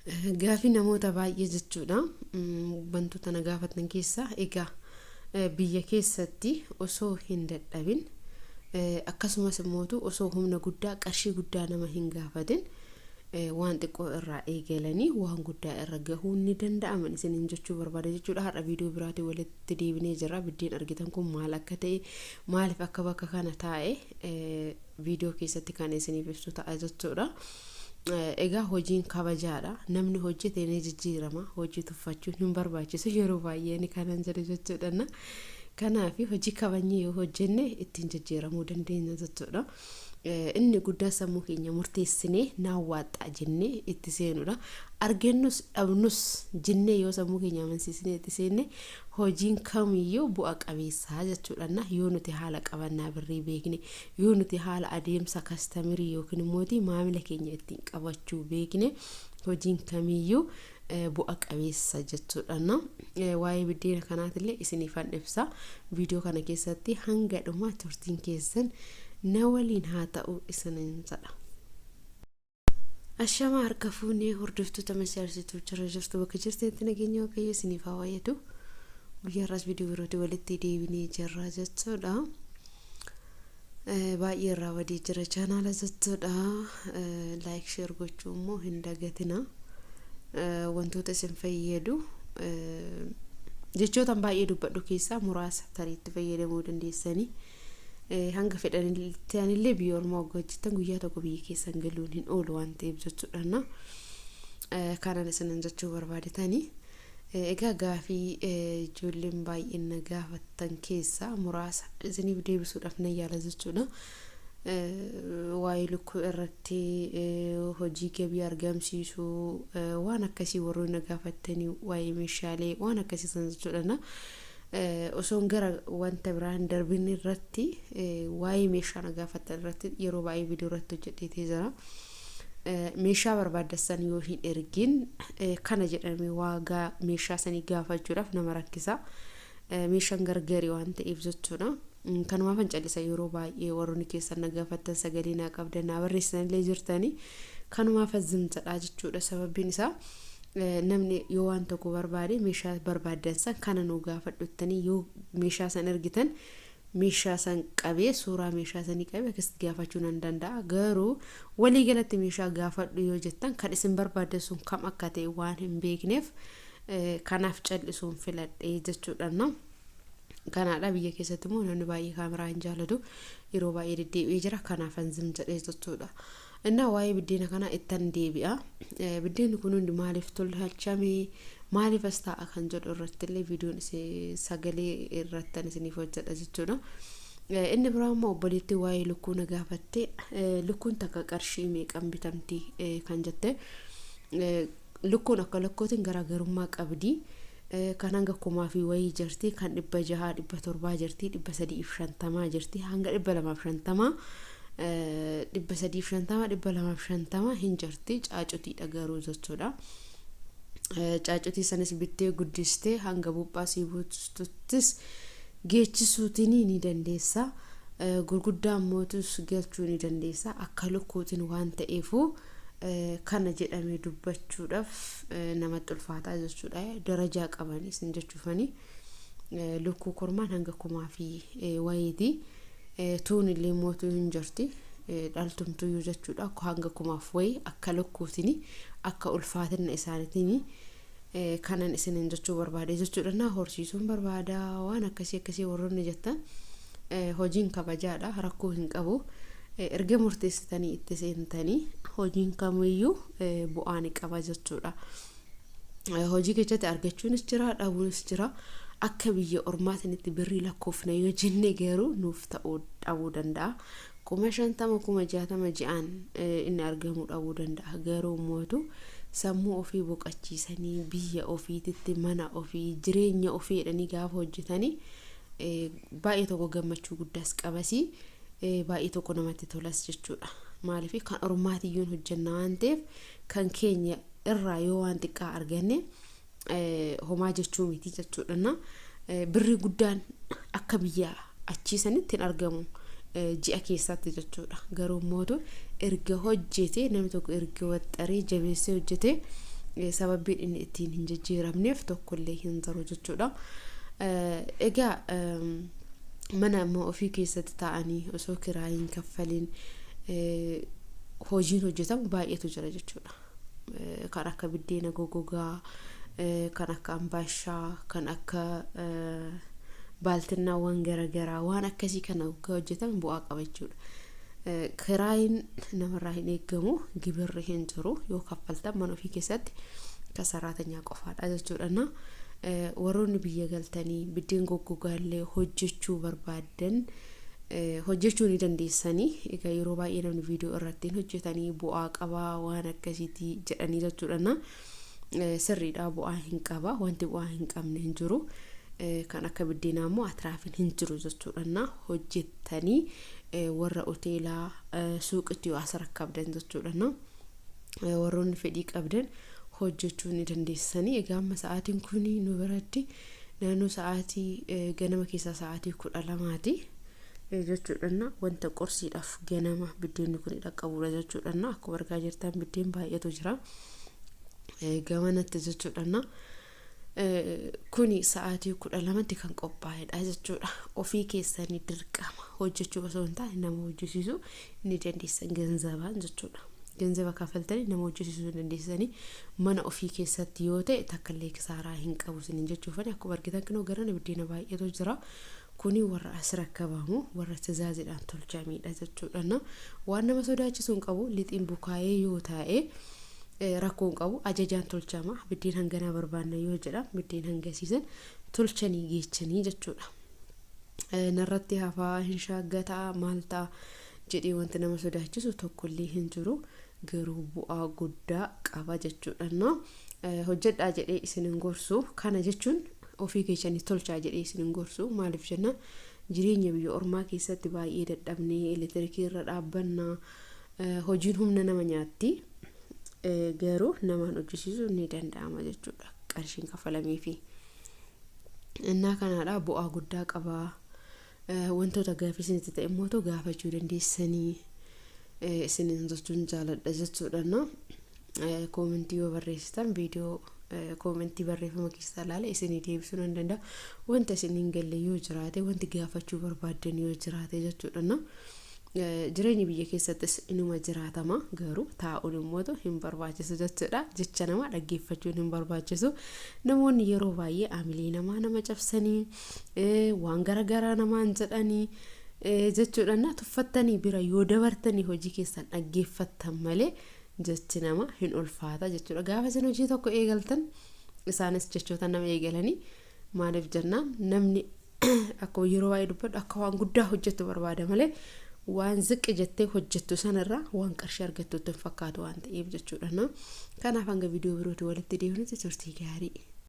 Gaafii namoota baay'ee jechuudha. Wantoota na gaafatan keessaa egaa biyya keessatti osoo hin dadhabin, akkasumas immoo osoo humna guddaa, qarshii guddaa nama hin gaafatin, waan xiqqoo irraa eegalanii waan guddaa irra gahuun ni danda'aman isiniin jechuu barbaada jechuudha. Har'a viidiyoo biraatiin walitti deebinee jirra. Biddeen argitan kun maal akka ta'e, maaliif akka bakka kana taa'e viidiyoo keessatti kan isiniif ibsu ta'a jechuudha. Egaa hojiin kabajaadha. Namni hojjete ni jijjiirama. Hojii tuffachuun hin barbaachisu, yeroo baay'ee ni kanan jedhu jechuudha. Kanaaf hojii kabajnee yoo hojjenne ittiin jijjiiramuu dandeenya jechuudha. Inni guddaa sammuu keenya murteessinee naawwaaxxaa jennee itti seenudha. Argannus dhabnus jennee yoo sammuu keenya amansiisnee itti seenne, hojiin kamiyyuu bu'a qabeessaa jechuudha. Yoo nuti haala qabannaa birrii beekne, yoo nuti haala adeemsa customerii yookiin immoo maamila keenya ittiin qabachuu beekne, hojiin kamiyyuu bu'a qabeessa jechuudha. Waa'ee biddeena kanaatillee isiniifan ibsa. Viidiyoo kana keessatti hanga dhuma turtiin keessan na waliin haa ta'u isiniin jedha. Ashama, harka fuunee hordoftoota mashaarsituu, jira jirtu? Bakka jirtanitti nageenya Waaqayyo isiniif haa baay'atu. Guyyaa har'aas viidiyoo birootti walitti deebinee jirra jechuudha. Baay'ee irraa badee jira chaanaala jechuudha. Like, share gochuu immoo hin dagatina. Wantoota isin fayyadu, jechootaan baay'ee dubbadhu keessaa muraasa tarii itti fayyadamuu dandeessanii. Hanga fedhanillee biyya ormaa waggaa hojjettan guyyaa tokko biyya keessan galuun hin oolu waan ta'eef jechuudha. Kanan isinin jechuu barbaadetanii. Egaa gaafii ijoolleen baay'een na gaafattan keessaa muraasa isiniif deebisuudhaaf nan yaala jechuudha. Waa'ee lukkuu irratti, hojii gabii argamsiisuu, waan akkasii warroonni na gaafattanii, waa'ee meeshaalee waan akkasii san jechuudha. Osoon gara wanta biraa hin darbin irratti, waa'ee meeshaa na gaafattan irratti yeroo baay'ee viidiyoo irratti hojjedheetee jira. Meeshaa barbaaddan yoo hin ergin, kana jedhamee waagaa meeshaa sanii gaafachuudhaaf nama rakkisa. Meeshaan gargari waan ta'eef jechuudha. Kanumaafan callisa. Yeroo baay'ee warroonni keessan na gaafattan, sagalee naa qabdan, naa barreessanillee jirtanii, kanumaafan zim jedhaa jechuudha. Sababbiin isaa namni yoo waan tokko barbaade, meeshaa barbaaddan san kana nuu gaafadhuttanii yoo meeshaa san ergitan, meeshaa san qabee, suuraa meeshaa sanii qabee akkasitti gaafachuu nan danda'a. Garuu walii galatti meeshaa gaafadhu yoo jettan, kan isin barbaaddan sun kam akka ta'e waan hin beekneef, kanaaf callisuun filadhee jechuudha. Kanaadha, biyya keessatti immoo namni baay'ee kaameraa hin jaallatu, yeroo baay'ee deddeebi'ee jira, kanaafan zim jedhee jechuudha. Innaa waa'ee biddeena kanaa ittan deebi'a. Biddeenni kun hundi maaliif tolchamee, maaliif as taa'a kan jedhu irratti illee viidiyoon sagalee irrattan isiniif hojjedha jechuudha. Inni biraa immoo obboleettii waa'ee lukkuu na gaafatte, lukkuun takka qarshii meeqan bitamti kan jette. Lukkuun akka lukkuutiin garaagarummaa qabdi. Kan hanga kumaa fi wayii jirti, kan 600, 700 jirti, 350 jirti, hanga 250, 350, 250 hin jirti, caacutiidha garuu jechuudha. Caacutii sanis bittee guddistee hanga buphaa sii buustuttis geechisuutiin ni dandeessa. Gurguddaa mootus galchuu ni dandeessa. Akka lukkuutiin waan ta'eefu kana jedhamee dubbachuudhaaf namatti ulfaataa jechuudha. Darajaa qabanii isin jechuufanii, lukkuu kormaan hanga kumaa fi wayiiti. Tuun illee mootuu hin jirti. Dhaltumtuyyuu jechuudha. Hanga kumaaf wayii akka lukkuutiin, akka ulfaatina isaaniitiin kanan isinin jechuu barbaade jechuudha. Naa horsiisuun barbaada, waan akkasii akkasii warroonni jettan, hojiin kabajaadha, rakkoo hin qabu. Erga murteessitanii itti seentanii hojiin kamiyyuu bu'aa ni qaba jechuudha. Hojii keessatti argachuunis jira, dhabuunis jira. Akka biyya ormaatinitti birrii lakkoofna yoo jenne garuu nuuf ta'uu dhabuu danda'a. 50,000, 60,000 ji'aan inni argamuu dhabuu danda'a. Garuu mootu sammuu ofii boqochiisanii, biyya ofiititti, mana ofii, jireenya ofii jedhanii gaafa hojjetanii, baay'ee tokko gammachuu guddaas qabasii, baay'ee tokko namatti tolas jechuudha. Maaliif, kan ormaatiyyuun hojjenna waan ta'eef, kan keenya irraa yoo waan xiqqaa arganne homaa jechuu miti jechuudha. Birrii guddaan akka biyya achii sanitti hin argamu ji'a keessatti jechuudha. Garuu mootu erga hojjete, namni tokko erga waxxaree jabeessee hojjete, Sababbiin inni ittiin hin jijjiiramneef tokkollee hin jiru jechuudha. Egaa mana amma ofii keessatti taa'anii osoo kiraa hin kaffaliin hojiin hojjetamu baay'eetu jira jechuudha. Kan akka biddeena goggogaa, kan akka ambaashaa, kan akka baaltinnaawwan garaagaraa waan akkasii kana hojjetamu bu'aa qaba jechuudha. Kiraayin namarraa hin eeggamu, gibirri hin jiru yoo kaffaltan mana ofii keessatti kan saraatanyaa qofaadha jechuudha. Warroonni biyya galtanii biddeen goggogaallee hojjechuu barbaaddan hojjechuu ni dandeessanii. Egaa yeroo baay'ee namni viidiyoo irratti hojjetanii bu'aa qabaa waan akkasiitii jedhanii jechuudha. Sirriidha, bu'aa hin qaba, wanti bu'aa hin qabne hin jiru. Kan akka biddeenaa immoo atiraafiin hin jiru jechuudha. Hojjettanii warra hoteelaa suuqitti yoo as rakkabdan jechuudha. Warroonni fedhii qabdan hojjechuu ni dandeessanii. Egaa amma sa'aatiin kun nu biratti naannoo sa'aatii ganama keessaa sa'aatii 12ti jechuudha. Wanta qorsiidhaaf ganama biddeenni kun dhaqqabudha jechuudha. Akkuma argaa jirtan biddeen baay'eetu jira gamanatti jechuudha. Kuni sa'aatii 12tti kan qophaa'edha jechuudha. Ofii keessanii dirqama hojjechuu osoo hin taane nama hojjisiisuu ni dandeessan ganzabaan jechuudha. Ganzaba kaffaltanii nama hojjisiisuu ni dandeessanii mana ofii keessatti yoo ta'e takkallee kisaaraa hin qabu isiniin jechuufani. Akkuma argitan kunoo garana biddeena baay'eetu jira. Kuni warra as rakkabamu warra tizaaziidhaan tolchamedha jechuudha. Waan nama sodaachisu hin qabu, lixiin bukaa'ee yoo taa'e rakkoo hin qabu, ajajaan tolchama. Biddeen hanganaa barbaanna yoo jedha biddeen hangasiisan tolchanii geechanii jechuudha. Narratti hafaa hin shaaggataa maal ta'a jedhee wanti nama sodaachisu tokkollee hin jiru, garuu bu'aa guddaa qaba jechuudha. Hojjedhaa jedhee isin hin gorsu, kana jechuun ofii keessanii tolchaa jedhee isin hin gorsu. Maaliif jenna, jireenya biyya ormaa keessatti baay'ee dadhabnee elektiriikii irra dhaabbannaa, hojiin humna nama nyaatti, garuu namaan hojjisiisuu ni danda'ama jechuudha qarshiin kaffalameefi. Innaa kanaadha bu'aa guddaa qabaa. Wantoota gaaffii isinitti ta'e immoo gaafachuu dandeessanii isiniin jechuun jaaladha jechuudha. Koomentii yoo barreessitan viidiyoo koomentii barreeffama keessaa ilaale isinii deebisuu nan danda'a. Wanta isin hin galle yoo jiraate, wanti gaafachuu barbaaddan yoo jiraate jechuudha. Jireenya biyya keessattis inuma jiraatama, garuu taa'uun immoo hin barbaachisu jechuudha. Jecha namaa dhaggeeffachuun hin barbaachisu. Namoonni yeroo baay'ee amilee namaa nama cabsanii waan garaagaraa namaan jedhanii jechuudha. Tuffattanii bira yoo dabartanii hojii keessan dhaggeeffattan malee jechi nama hin ulfaata jechuudha. Gaafa isin hojii tokko eegaltan isaanis jechoota nama eegalanii, maaliif jennaan namni akkuma yeroo baay'ee dubbadhu akka waan guddaa hojjettu barbaada malee waan ziqqi jettee hojjettu sanarraa waan qarshii argattutti hin fakkaatu waan ta'eef jechuudha. Kanaaf hanga viidiyoo birootti walitti deebinutti turtii gaarii.